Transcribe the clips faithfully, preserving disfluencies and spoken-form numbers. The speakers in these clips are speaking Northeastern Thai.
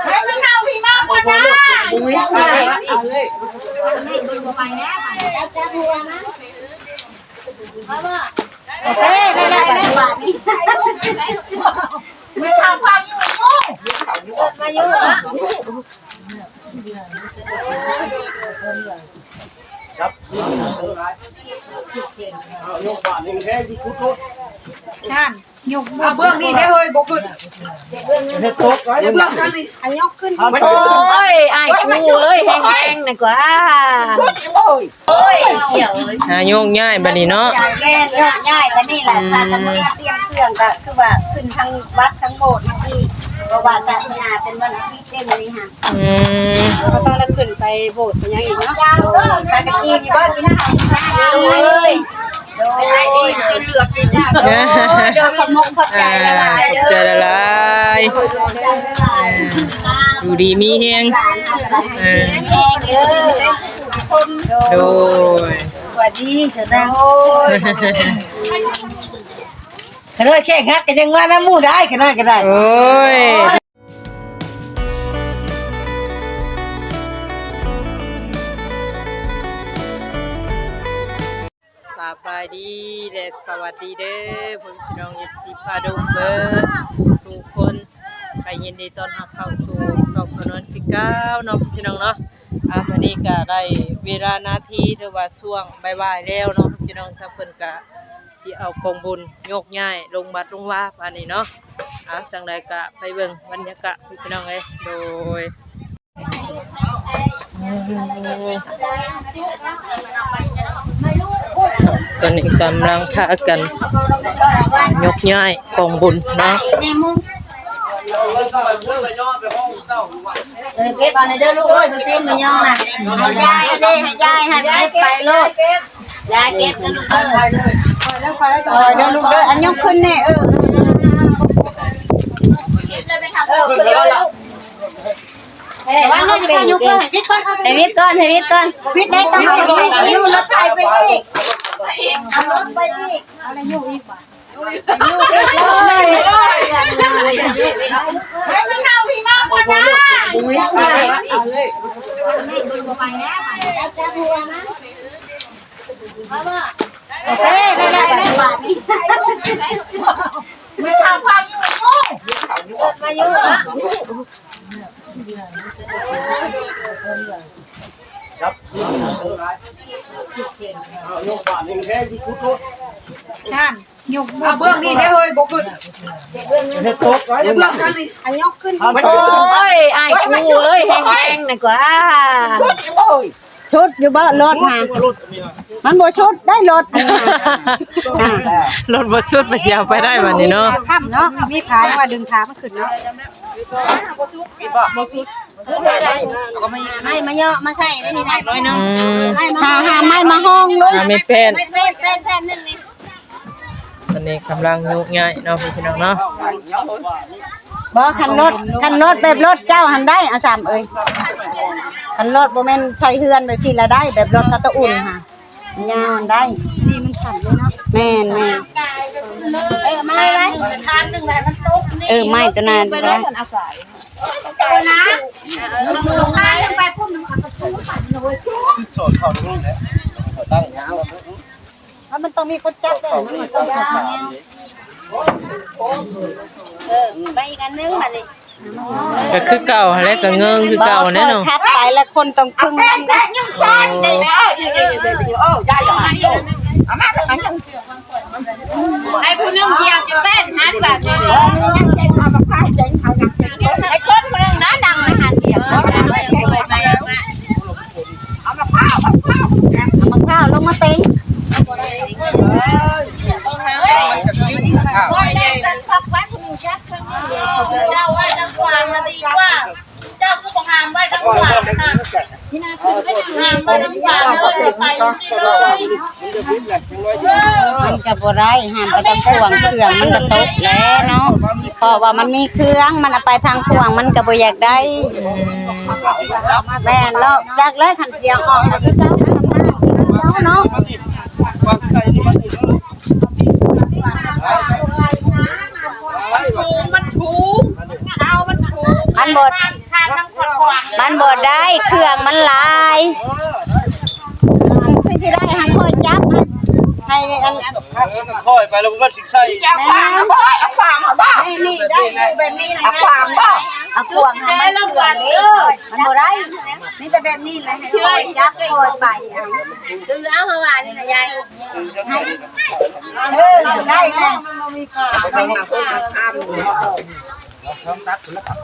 เฮ้ยมันเอาพี่มากกว่านะ โอเค ได้ได้ได้ได้บาทนี้ ไม่ทำความอยู่ มาอยู่ ครับ เอายกบาทแห้งๆที่คุดรถ ท่าน ยก เอาเบื้องนี้ได้เฮ้ย บ่ขึ้น เฮ็ดตกไว้ เดี๋ยวเบื้องท่านนี่ อันยกขึ้น โอ้ย อ้ายกูเอ้ย แห้งๆ นะกว่า โอ้ย โอ้ย เสี่ยวเอ้ย หาโยกย้ายบัดนี้เนาะ แม่นโยกย้ายกันนี่แหละ อืม ถ้ากันเมื่อเตรียมเครื่องก็คือว่าขึ้นทั้งวัดทั้งโบสถ์ทั้งที่ เพราะว่าศาสนาเป็นวันอาทิตย์เด้มื้อนี้ค่ะ อืม ก็ต้องได้ขึ้นไปโบสถ์ไปหยังอีกเนาะ ไปกันอีกนี่บ่กินข้าวกินน้ำเลย โดย โดย ขอบมกขอบใจหลายๆ อ่า ขอบใจหลายๆ อ่า อยู่ดีมีแฮง อ่า แฮงเด้อ โดย สวัสดีเจ้านะ โอ้ย ขนาดแข้งหักก็ยังว่านำหมู่ได้ ขนาดก็ได้ โอ้ย สบายดีและสวัสดีเด้อพ่อแม่พี่น้อง เอฟซี พาดงเบิดสู่คน ก็ยินดีต้อนรับเข้าสู่ช่องสาวนวลคือเก่าเนาะพี่น้องเนาะ อ่า มื้อนี้ก็ได้เวลานาทีหรือว่าช่วงบ่ายๆแล้วเนาะพี่น้อง ทางเพิ่นก็สิเอากองบุญโยกย้ายลงวัดลงวาบาดนี้เนาะ อ่า จั่งใดก็ไปเบิ่งบรรยากาศพี่น้องเอ้ย โดย ตอนนี้กำลังพากันยกย้ายกองบุญเนาะ เออ เก็บเอาเลยเด้อลูกเอ้ย ไปเก็บมายอนะ ให้ยายเด้อ ให้ยาย ให้ยายไปโลด ยายเก็บนะลูกเอ้ย คอยเด้อลูกเด้อ อันยกขึ้นแน่ เออ เออ ขึ้นเลยลูก เอ้ย ระวังเด้อ อย่าพายกเด้อ ให้วิทย์ก่อน ให้วิทย์ก่อน ให้วิทย์ก่อน วิทย์ได้ต้องเอารถไถไปอีก เอารถไปอีก เอาอะไรอยู่อีกบ่ะ อยู่อีกเลย ให้มันเอาพี่มากกว่านะ โอเค ได้ได้ได้บาทนี้ ไม่ทำความอยู่ มาอยู่ ครับ เอายกบาทแห้งๆที่คุดรถ ท่าน ยก เอาเบื้องนี้ได้เฮ้ย บ่ขึ้น เฮ็ดตกไว้ เดี๋ยวเบื้องท่านนี่ อันยกขึ้น เอาไป โอ้ย อ้ายกูเอ้ย แห้งๆ นะกว่า โอ้ย ชุดอยู่บ่รถนะ มันบ่ชุดได้รถนะ อ่ะ รถบ่ชุดไปสิเอาไปได้บัดนี้เนาะ ค่ำเนาะ มีขายว่าดึงขามันขึ้นเนาะ ไม่มาเยาะมาใส่ได้นี่นะ อืม ไม่มา หา หาไม้มาห้องลูก อ่า ไม่เป็น ไม่เป็น เป็น เป็นหนึ่งนี่ ตอนนี้กำลังโยกย้ายเนาะพี่น้องเนาะ บ่ คันรถ คันรถแบบรถเจ้าหันได้ อาสามเอ้ย คันรถบ่แม่นใช้เฮือนแบบสิละได้ แบบรถเขาตะอุ่นค่ะ ยาวหันได้ นี่มันสั่นเลยเนาะ แม่น แม่น เออ ไม้ไว้ เออ ไม้ตัวนั้นก็ได้ สอดเข้าตรงนี้แหละ ตั้งยาว แล้วมันต้องมีคนจับด้วยนะ มันต้องจับแนว เออ ไปอีกอันนึงมาเลย ก็คือเก่าหั้นแหละ ก็เงิงคือเก่าแน่เนาะ ขับไปแล้วคนต้องพึ่งมันนะ ยังซ้อนได้แล้ว เออ เออ เออ เออ เออ เออ เอามา เอามา ไอ้ผู้หนึ่งเหยียบจะเต้นหันแบบนี้ ไอ้คนคนหนึ่งนะนั่งในหันเหยียบแล้วนะ เอามะพร้าว มะพร้าว เอามะพร้าวลงมาเต็ง เจ้าว่าน้ำหวานมาดีกว่า เจ้าคือบอกห้ามไว้ทั้งหวานนะ ห้ามไว้ทั้งหวานเลย อย่าไปที่เลย มันก็บ่ได้ ห้ามไปทางขวาง เครื่องมันก็ตกแล้วเนาะ เพราะว่ามันมีเครื่อง มันเอาไปทางขวาง มันก็บ่อยากได้ แม่นเนาะ อยากเลย คันเสียงออกก็คือกันเนาะ มันสูง มันสูง เอามันสูง มันบ่ มันบ่ได้ เครื่องมันหลาย เพิ่นสิได้หันคอยจับ ให้อัน เออ ค่อยไปแล้วมันสิใส่ เอาขวางเอาบ่ เอาขวางเอาบ่ นี่ นี่ได้แบบนี้นะ เอาขวางบ่ เอาขวางให้มันเครื่องเลย มันบ่ได้ มีแต่แบบนี้แหละ ให้คอยจับคอยไปเอา คือเอาเฮาว่านี่นะยาย เออ ได้แล้ว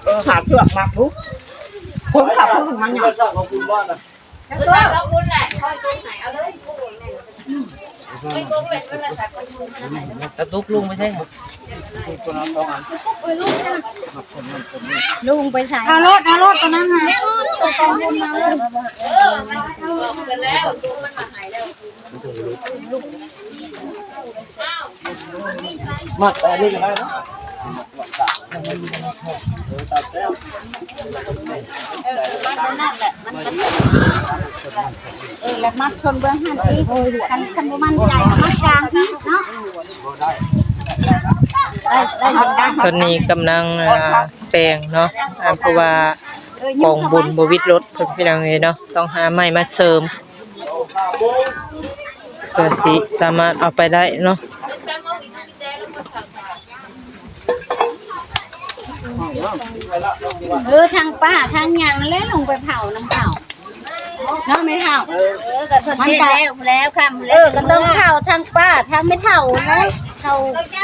เออ หาเสือกมาดู คนขับเพิ่งมันเนี่ย กระตุกลุงไม่ใช่เหรอ ลุงไปใส่ เอารถ เอารถตัวนั้นมา มัดอันนี้ก็ได้นะ เออ แล้วมัดชนเบื้องหันอีก คัน คันบ่มั่นใจก็มัดกลางอีกเนาะ ได้ ได้ ตอนนี้กำลัง อ่า แปลงเนาะ อ่า เพราะว่ากองบุญบ่วิดรถ พี่น้องเอ้ยเนาะ ต้องหาไม้มาเสริม เพื่อสิสามารถเอาไปได้เนาะ เออ ทางป้า ทางหยังแล้วลงไปเผาน้ำเผา เนาะ ไม่เผา เออ ก็เพิ่นเทศแล้ว แล้วค่ำ เอ แล้ว อ ก็ต้องเผาทางป้า ทางไม่เผาแล้ว เขา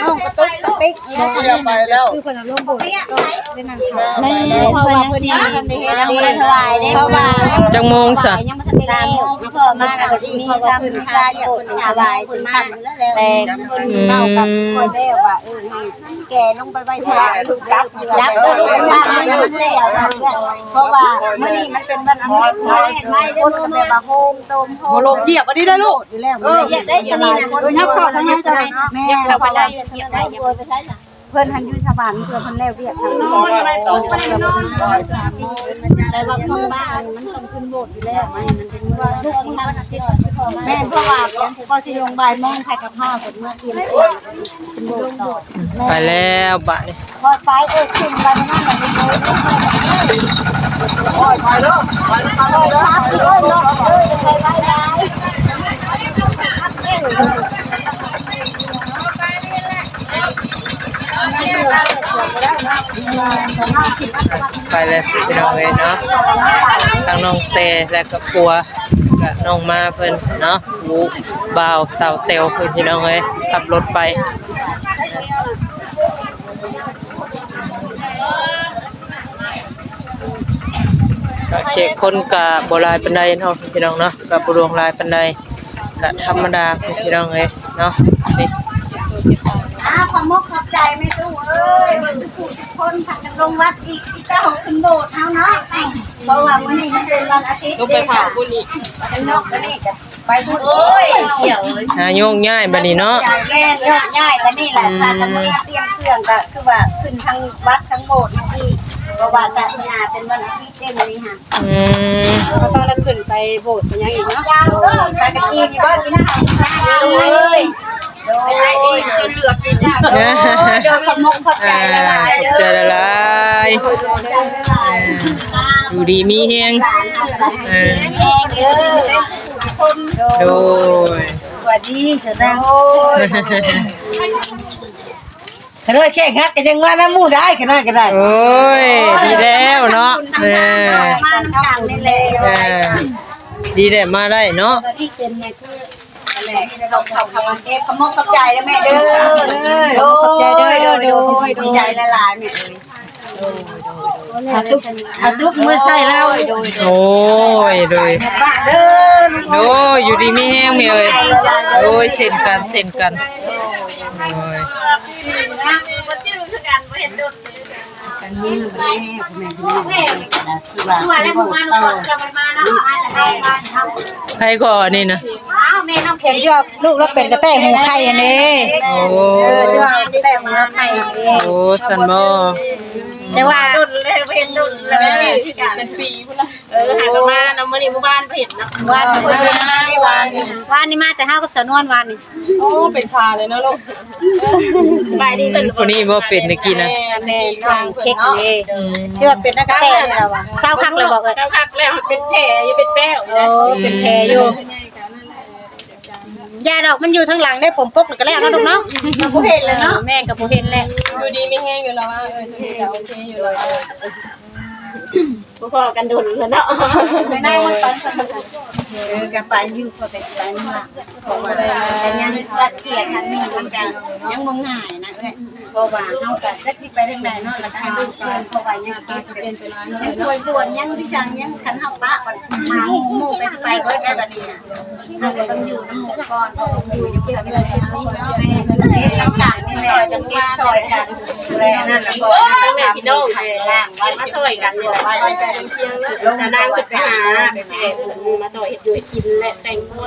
น้องกระตุกกระติก เพิ่นเอาลงโบสถ์ก็ได้นั่งเผา แม่ เพราะว่าเพิ่นยังสิ ยังบ่ได้ถวายเด้ เพราะว่า จักโมงซะ ยังบ่ทันได้ สามโมง พ่อมาแล้วก็สิมีคำบูชา อยากเพิ่นถวายเพิ่นทำแล้ว แต่เพิ่นเว้ากับข้อยแล้วว่า เออ ให้แกลงไปไหว้พระ รับ รับ รับ เพราะว่ามื้อนี้มันเป็นวันอาทิตย์ คนก็แบบว่าโฮมโตมโฮม บ่ลงเหยียบอันนี้ได้ลูก อยู่แล้ว เออ เหยียบได้ตัวนี้นะ เออ ยับเข้าทางนี้เจ้า แม่ เหยียบได้ เหยียบได้ เพิ่นหันอยู่สวรรค์ เพื่อเพิ่นแล้วเวียกทางนี้ แต่ว่าคนบ้านมันต้องขึ้นโบสถ์อยู่แล้ว มัน มันเป็นเมืองลูกมัน แม่น เพราะว่าพอสิลงบ่ายโมง ใครกับข้าวเพิ่นเมื่อเที่ยงคืน ขึ้นโบสถ์ต่อ ไปแล้วบัดนี้ พอไป เออ ขึ้นไปนั่นแหละ โอ้ย ไปแล้ว ไปแล้ว ไปแล้ว ไปแล้ว ไปแล้ว ไปเลยพี่น้องเอ้ยเนาะ ทั้งน้องเตและก็ครัว ก็น้องมาเพิ่นเนาะ ผู้บ่าวสาวแต๋วเพิ่นพี่น้องเอ้ย ขับรถไป ก็เขตคนก็บ่หลายปานใดเนาะพี่น้องเนาะ ก็บ่หลวงหลายปานใด ก็ธรรมดาพี่น้องเอ้ยเนาะ นี่ อ้าว ขอบมกขอบใจแม่ตู้เอ้ย เบิ่งทุกผู้ทุกคนพากันลงวัดอีก ที่เจ้าขึ้นโบสถ์เฮาเนาะ เพราะว่ามื้อนี้มันเป็นวันอาทิตย์ ลงไปเผาบุญอีก นอกจากนี้ก็ไปบุญ โอ้ย เสี่ยวเอ้ย อ่า โยกย้ายบัดนี้เนาะ ย้าย แม่น โยกย้ายกันนี่แหละ อืม พากันมาเตรียมเครื่องก็คือว่าขึ้นทั้งวัดทั้งโบสถ์ทั้งที่ เพราะว่าศาสนาเป็นวันอาทิตย์เด้มื้อนี้ค่ะ อืม ก็ต้องได้ขึ้นไปโบสถ์ไปหยังอีกเนาะ พากันอิ่มอยู่บ่ กินอาหารเอ้ย โดย โดย ขอบมกขอบใจหลายๆ อ่า ขอบใจหลายๆ โดย โดย โดย อ่า อยู่ดีมีแฮง อ่า แฮงเด้อ โดย สวัสดีเจ้า โดย ขนาดแข้งหักก็ยังว่านำหมู่ได้ ขนาดก็ได้ โอ้ย ดีแล้วเนาะ เออ มานำกันนี่แหละ เออ ดีแหละ มาได้เนาะ ตอนนี้เป็นไงคือ นั่นแหละ ขอบ ขอบ ขอบ ขอบมกขอบใจนะแม่เด้อ ขอบใจเด้อ โดย โดย โดย ดีใจหลายๆ แม่เอ้ย เอาตุ๊ก เอาตุ๊กเมื่อใส่แล้ว โดย โดย โอ้ย โดย บ้าเด้อ โอ้ย อยู่ดีมีแฮงแม่เอ้ย โอ้ย เช่นกัน เช่นกัน โอ้ย ไผก่อนี่นะ อ้าว แม่น้องเข็ม ยอดลูกเราเป็นกระแตหูไข่อันนี้ โอ้ เออ ที่ว่ากระแตหูไข่อันนี้ โอ้ สันบ่ แต่ว่า โดนเลย เห็นโดนเลย เป็นปีพุ้นละ เออ หากันมา มื้อนี้บ่วานบ่เห็นเนาะ วาน วาน วานนี่มาแต่เฮากับสาวนวลวานนี่ โอ้ เป็นชาเลยเนาะลูก สบายดีเพิ่น ผู้นี้บ่เป็นตะกี้นะ แม่น้องเค้กนี่ อืม ที่ว่าเป็นนักกะแตนี่ล่ะวะ เศร้าคักเลยบอกเอ้ย เศร้าคักแล้ว เป็นแผลอยู่ เป็นแป้วอยู่ โอ้ เป็นแผลอยู่ อย่าดอก มันอยู่ทางหลังได้ ผมปกแล้วก็แล้วเนาะลูกเนาะ มันบ่เห็นแล้วเนาะ แม่ก็บ่เห็นแหละ อยู่ดีมีแฮงอยู่แล้วว่า เออ อยู่ดีก็โอเคอยู่แล้ว บ่พ้อกันโดนแล้วเนาะ ไปนั่งมันตอนสมัย เออ ก็ไปอยู่ พอไปไปมา เพราะว่าก็ยังรัดเกียร์ทางนี้ มันก็ยังบ่ง่ายนะเอ้ย เพราะว่าเฮาก็จักสิไปทางใดเนาะ แล้วก็ให้ลูกเพิ่น เพราะว่ายังเก็บ ยังป่วยปวด ยังวิชัง ยังคันเฮาปะก่อน มาหมู่ หมู่ก็สิไปเบิดได้บัดนี้นะ เฮาก็ต้องอยู่นำหมู่ก่อน เพราะว่าอยู่อยู่เพื่อนแม่ เก็บรักษานี่แหละ เก็บช่วยกัน ดูแลนั่นน่ะ พ่อแม่พี่น้อง มาช่วยกันนี่แหละ สาวนางก็ไปหาไปแผ่มาช่วยเฮ็ดอยู่ให้กินและแต่งตัว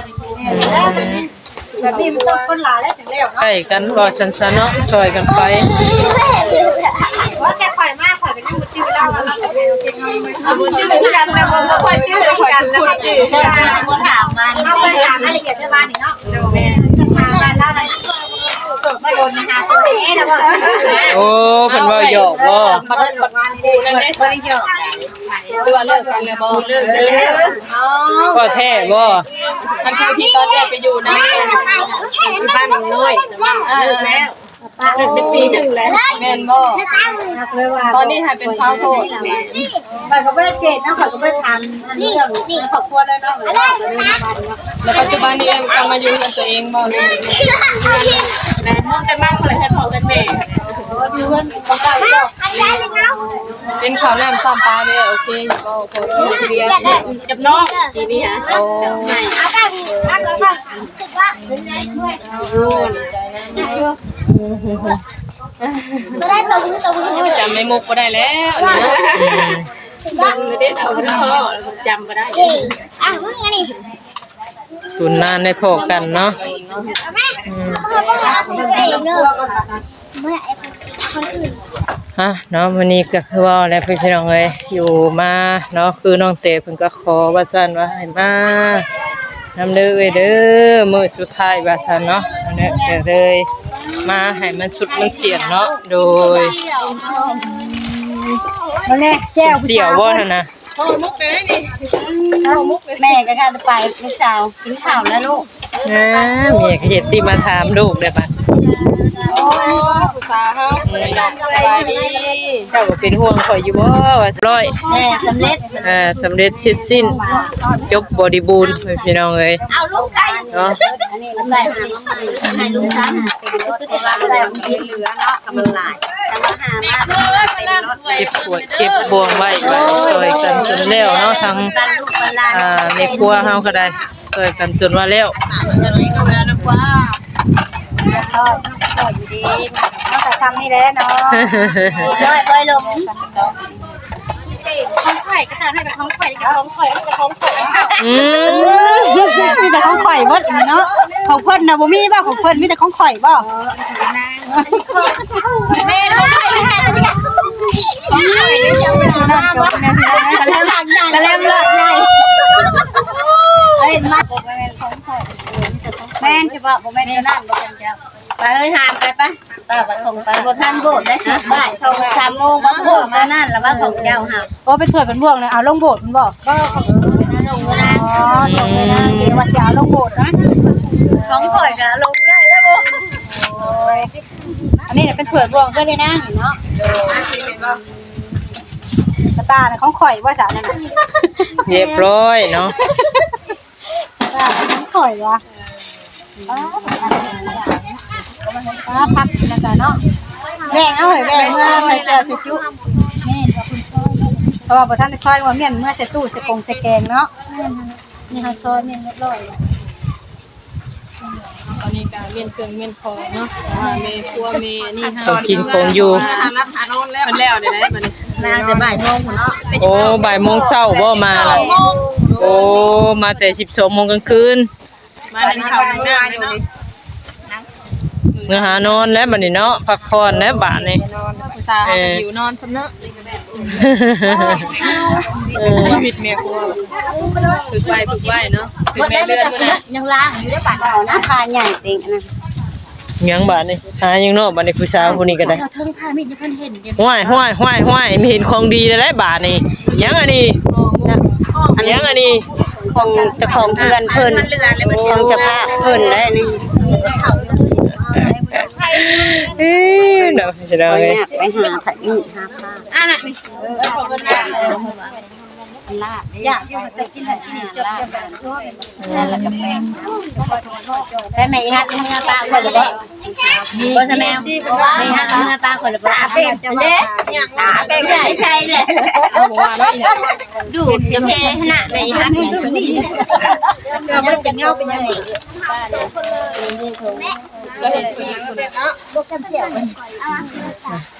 แบบนี้มันต้องคนหลายแล้วถึงแล้วเนาะ ใกล้กันว่าซั่นซะเนาะ ช่วยกันไป ว่าแต่ข่อยมาข่อยก็ยังบ่จื้อเล่าว่าเราเป็นไง บ่จื้อกันนะ บ่ค่อยจื้อกันนะ แต่ว่าบ่ถามมัน เฮาไปถามรายละเอียดในบ้านนี่เนาะ แม่น ถามบ้านเล่าอะไร มาโดนนะคะ โอ้ เพิ่นเว้าหยอกบ่ บ่ได้หยอก หรือว่าเลิกกันแล้วบ่ เลิกแล้ว อ๋อ ก็แท้บ่ อันคือที่ตอนแรกไปอยู่นะ บ้านน้อย อ่า เลิกแล้ว เลิกได้ปีหนึ่งแล้ว แม่นบ่ ตอนนี้หาเป็นสาวโสด ข้อยก็บ่ได้เกลียดนะ ข้อยก็บ่ได้ถามอันเรื่องในครอบครัวแล้วเนาะ แล้วปัจจุบันนี้ก็มาอยู่กับตัวเองบ่ แต่มองแต่มั่งเลยให้พ่อกับแม่ อยู่เฮือนบ่ได้เนาะ เป็นข้าวน้ำซ้ำปลาเด้อ โอเคอยู่บ่ พอกับน้องปีนี้ฮะ โอ้ เอากัน เอากัน รู้สึกว่า โอ้ ดีใจนะ บ่ได้ตบมือตบมือ จำแม่มุกบ่ได้แล้ว อืม บ่ได้ตบมือพ่อ จำบ่ได้ เย้ อ่ะ มึงอันนี้ ตุนนานได้พ้อกันเนาะ อืม เอาไปเอาไปเองเด้อ เมื่อไอ้คนคนอื่น ฮะ เนาะ มื้อนี้ก็คือว่าแล้วพี่น้องเอ้ย อยู่มาเนาะ คือน้องเตเพิ่นก็ขอว่าซั่นว่าให้มา นำเด้อเอ้ยเด้อ มื้อสุดท้ายว่าซั่นเนาะ อันนี้ก็เลยมาให้มันสุดมันเสี้ยนเนาะ โดย เอาแน่แจ่ว เสียวบ่หั่นนะ ห่อหมกเลยนี่ ห่อหมกเลย แม่ก็กะไป ลูกสาวกินข้าวแล้วลูก นะ เมียก็เฮ็ดติมาถามลูกเด้อบัด โอ้ ผู้สาวเฮา สบายดี เจ้าก็เป็นห่วงข่อยอยู่บ่ ว่าร้อย แม่สำเร็จ อ่า สำเร็จเสร็จสิ้น จบบริบูรณ์ พี่น้องเอ้ย เอาลูกไก่ เนาะ อันนี้มันได้ให้ลูกสาว แต่ว่ามันเหลือเนาะ ก็มันหลาย แต่ว่าหามาเต็มรถ เก็บขวดเก็บบ่วงไว้ ช่วยกันจนแล้วเนาะ ทั้ง อ่า แม่ครัวเฮาก็ได้ ช่วยกันจนว่าแล้ว เอาแต่ซ้ำนี่แหละเนาะ ร้อยร้อยลง ของข่อยก็ตามให้กับของข่อย กับของข่อย กับของข่อย อืม มีแต่ของข่อยเบิดเนาะ ของเพิ่นน่ะบ่มีบ่ ของเพิ่นมีแต่ของข่อยบ่ แม่นของข่อยคือกัน กะแลม กะแลมเลิศใหญ่ เอ้ย มา แม่นสิบ่ บ่แม่นตัวนั้น บ่แม่นเจ้า ไปเฮ้ย หามไป ไป ป้าไปส่งไป บ่ทันโบสถ์ได้สิ บ่ายสอง สามโมง บ่โบสถ์มานั่น แล้วว่าของเจ้าหาม โอ้ ไปช่วยเป็นบ่วงเลย เอาลงโบสถ์มันบ่ บ่ ของส่งเวลา อ๋อ ส่งเลยนะ เดี๋ยวว่าจะเอาลงโบสถ์นะ ของข่อยก็ลงเลยแล้วบ่ โอ้ย อันนี้เนี่ยเป็นถ้วยบ่วงก็ได้นะเนาะ กระตาเนี่ยของข่อยว่าสานั่นน่ะ เรียบร้อยเนาะ กระตาของข่อยวะ ป้าพักนะจ๊ะเนาะ แบ่งเอาให้แบ่งเมื่อให้แก้วสิจุ เพราะว่าบ่ทันได้ซอยว่าเมี่ยนเมื่อใส่ตู้ใส่กงใส่แกงเนาะ นี่เฮาซอยเมี่ยนเรียบร้อย ตอนนี้ก็เมี่ยนเครื่องเมี่ยนของเนาะ แต่ว่าแม่ครัวแม่นี่ ของกินของอยู่ หารับหานอนแล้ว มันแล้วเดี๋ยวได้บัดนี้ มาแต่บ่ายโมงเนาะ โอ้ บ่ายโมงเช้าบ่มาล่ะ โอ้ มาแต่สิบสองโมงกลางคืน มาในเช้าหนึ่งน้ำเลยเนาะ เมื่อหานอนแล้วบัดนี้เนาะ พักผ่อนแล้วบาดนี้ นอน ผู้สาวเฮาก็หิวนอนซ้ำเนาะ เออ ชีวิตแม่ครัว ฝึกไว้ ฝึกไว้เนาะ ฝึกแม่เรือน ยังล้างอยู่ได้ปะ นะ พาใหญ่เต็งนะ ยังบาดนี่ หายังเนาะ บาดนี่ ผู้สาวผู้นี้ก็ได้ เทิงค่ะ มีอยู่เพิ่นเห็นอยู่ ห้วย ห้วย ห้วย ห้วย มีเห็นของดีแล้วได้บาดนี่ ยังอันนี้ อันนี้ ยังอันนี้ ของเจ้าของเฮือนเพิ่น ของเจ้าภาพเพิ่นได้นี่ เอ้ย เนาะ พี่น้องเอ้ย ไปหาผัดนี่หาผ้า อันนั้นนี่ ลาบ อยากอยู่แต่กินแต่กินจบ ใช่ไหมอีฮัทเมือปลาคนหรือเปล่า บ่ใช่แมว ไม่ฮักเมือปลาคนหรือเปล่า ตาเป็นเด้ ตาเป็นใหญ่ใช่เลย ดูดกาแฟขนาดไหนฮักเนี่ย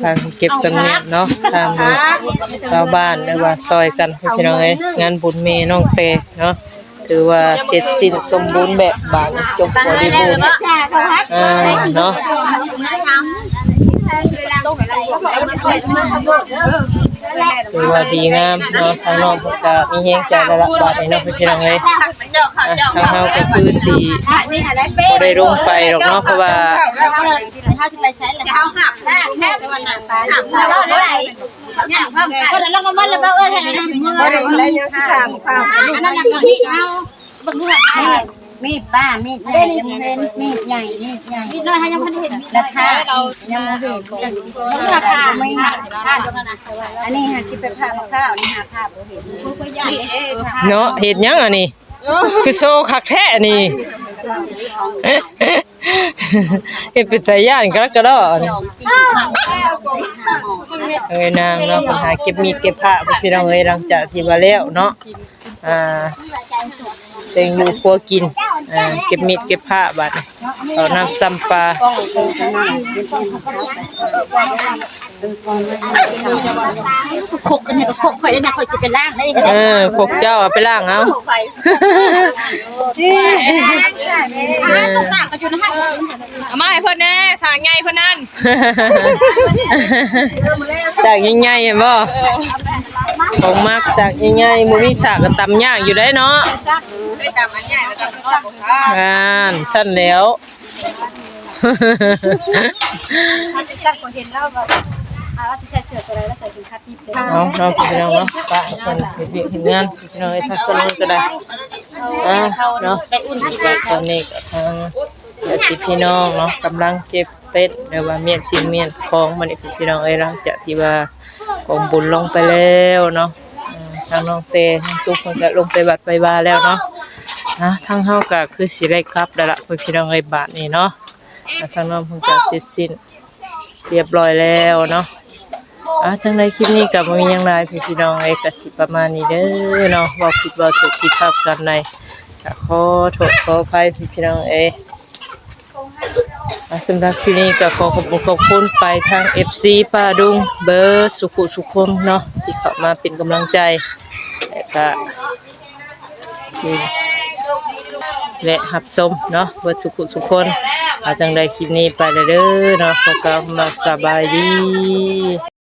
ทางเก็บตังเมียนเนาะ ทางชาวบ้านหรือว่าซอยกัน พี่น้องเอ้ย งานบุญแม่น้องแต่เนาะ ถือว่าเสร็จสิ้นสมบูรณ์แบบ บาดนี้จบบริบูรณ์ อ่า เนาะ ถือว่าดีงามเนาะ ทางน้องเพิ่นก็มีแฮงใจแล้วล่ะ บาดนี้เนาะ พี่น้องเอ้ย อ่ะ ทางเฮาก็คือสิบ่ได้ลงไปดอกเนาะ เพราะว่า เฮาสิไปใช้แหละ เฮาหักแท้แท้วันนั้นหักเฮาได้ เนี่ย พร้อมกัน คนละละมันละเบ้าเอ้ย ให้นะ บ่ได้เลย ยังสิถาม ถาม อันนั้นน่ะ มีดเฮา เบิ่งดู มีด มีดป้า มีดใหญ่ ยังบ่เห็น มีดใหญ่ มีดใหญ่ มีดน้อย เฮายังบ่ทันเห็น มีดน้อย ราคา ยังบ่เห็น ราคา ไม่หัก อันนี้หาสิไปผ่ามะพร้าว นี่หาผ่าบ่เห็น เนาะ เฮ็ดหยังอันนี้ คือโซ่คักแท้นี่ เฮ็ดเป็นตาย่านกะละกะดอนี่ เอ้ย นางเนาะ เพิ่นหาเก็บมีดเก็บผ้า พี่น้องเอ้ย หลังจากที่ว่าแล้วเนาะ อ่า แต่งอยู่ครัวกิน อ่า เก็บมีดเก็บผ้า บาดนี้ เอาน้ำซ้ำปลา ครกอันนี้ก็ครกข่อยได้นะ ข่อยสิไปล้างได้ เออ ครกเจ้าเอาไปล้างเอา เออ สากก็อยู่นะฮะ เอามาให้เพิ่นแน่ สากใหญ่เพิ่นนั่น สากใหญ่ๆ เห็นบ่ ของมักสากใหญ่ๆ บ่มีสากก็ตำยากอยู่ได้เนาะ สากไปตำอันใหญ่แล้วก็สาก อ่าน สั้นแล้ว ถ้าจะจักบ่เห็นแล้วว่า อ่า ว่าสิใส่เสื้อตัวใด แล้วใส่เข็มขัดนิดเดียว เอาเนาะ พี่น้องเนาะ ปะคนเฮ็ดเวียกเฮ็ดงาน พี่น้องเอ้ย ทักสนุกก็ได้ อ่า เนาะ ไปอุ่นกิน ตอนนี้ก็ทางญาติพี่น้องเนาะ กำลังเก็บเต็นท์ หรือว่าเมียนสิ่งเมียนของมานี่ พี่น้องเอ้ย หลังจากที่ว่ากองบุญลงไปแล้วเนาะ อืม ทางน้องแต่ ทางตุ๊กเพิ่นก็ลงไปวัดไปวาแล้วเนาะ อ่ะ ทางเฮาก็คือสิได้กลับแล้วล่ะ พี่น้องเอ้ย บาดนี้เนาะ อ่ะ ทางน้องเพิ่นก็เสร็จสิ้นเรียบร้อยแล้วเนาะ อ่ะ จังใดคลิปนี้ก็บ่มีหยังหลาย พี่น้องเอ้ย ก็สิประมาณนี้เด้อเนาะ เว้าผิดเว้าถูกผิดพลาดกันใด ก็ขอโทษขออภัย พี่น้องเอ้ย อ่ะ สำหรับคลิปนี้ก็ขอขอบคุณขอบคุณไปทาง เอฟซี ป้าดุงเบิดสุขุสุขคนเนาะ ที่เข้ามาเป็นกำลังใจ และก็ และรับชมเนาะ เบิดสุขุสุขคน อ่ะ จังใดคลิปนี้ไปแล้วเด้อเนาะ ขอกล่าวคำว่าสบายดี